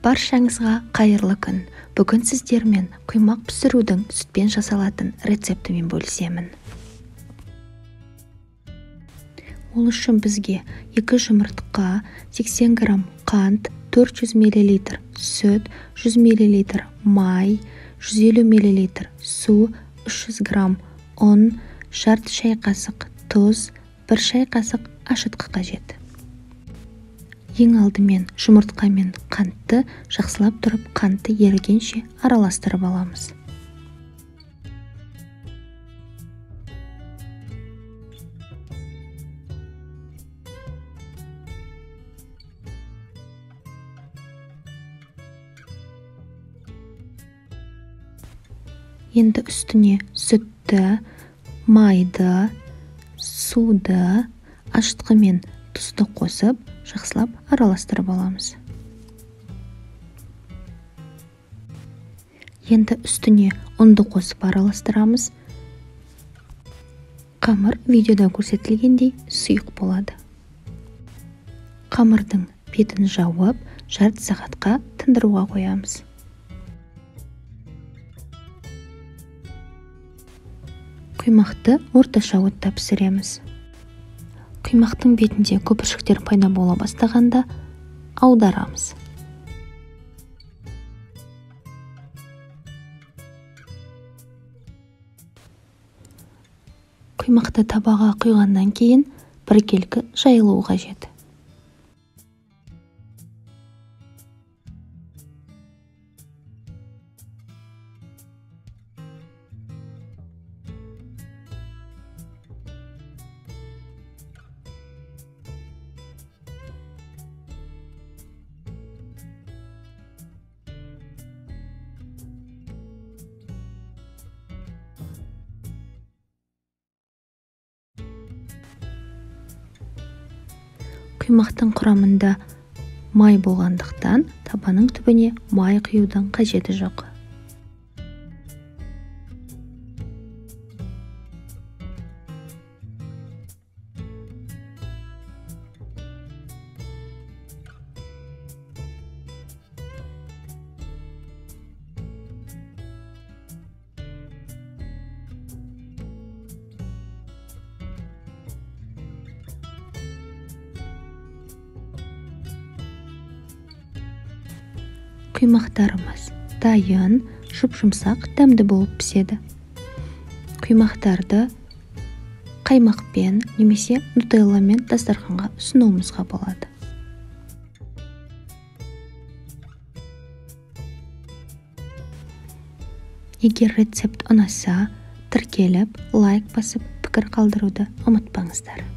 Баршаңызға қайырлы күн. Бүгін сіздермен құймақ пісірудің сүтпен жасалатын рецептімен бөлісемін. Ол үшін бізге 2 жұмыртқа, 80 грамм қант, 400 мл сүт, 100 мл май, 150 мл су, 300 грамм ұн, жарты шай қасық тұз, 1 шай қасық ашытқы қажет. Ең алдымен жұмыртқа мен қантты жақсылап тұрып, қантты ерігенше араластырып аламыз. Енді үстіне сүтті, майды, суды, ашытқы мен тұзды қосып, жақсылап араластырып аламыз. Енді үстіне ұнды қосып араластырамыз. Қамыр видеода көрсетілгендей сұйық болады. Қамырдың бетін жауып, жарты сағатқа тындыруға қоямыз. Құймақты орташа отта пісіреміз. Құймақтың бетінде көпіршіктер пайда бола бастағанда аударамыз. Құймақты табаға құйғаннан кейін біркелкі жайылуы қажет. Құймақтың құрамында май болғандықтан табаның түбіне май құюдың қажеті жоқ. Құймақтарымыз дайын, жұп-жұмсақ, дәмді болып піседі. Құймақтарды қаймақпен немесе нутелламен дастарханға ұсынуымызға болады. Егер рецепт ұнаса, тіркеліп, лайк басып, пікір қалдыруды ұмытпаңыздар.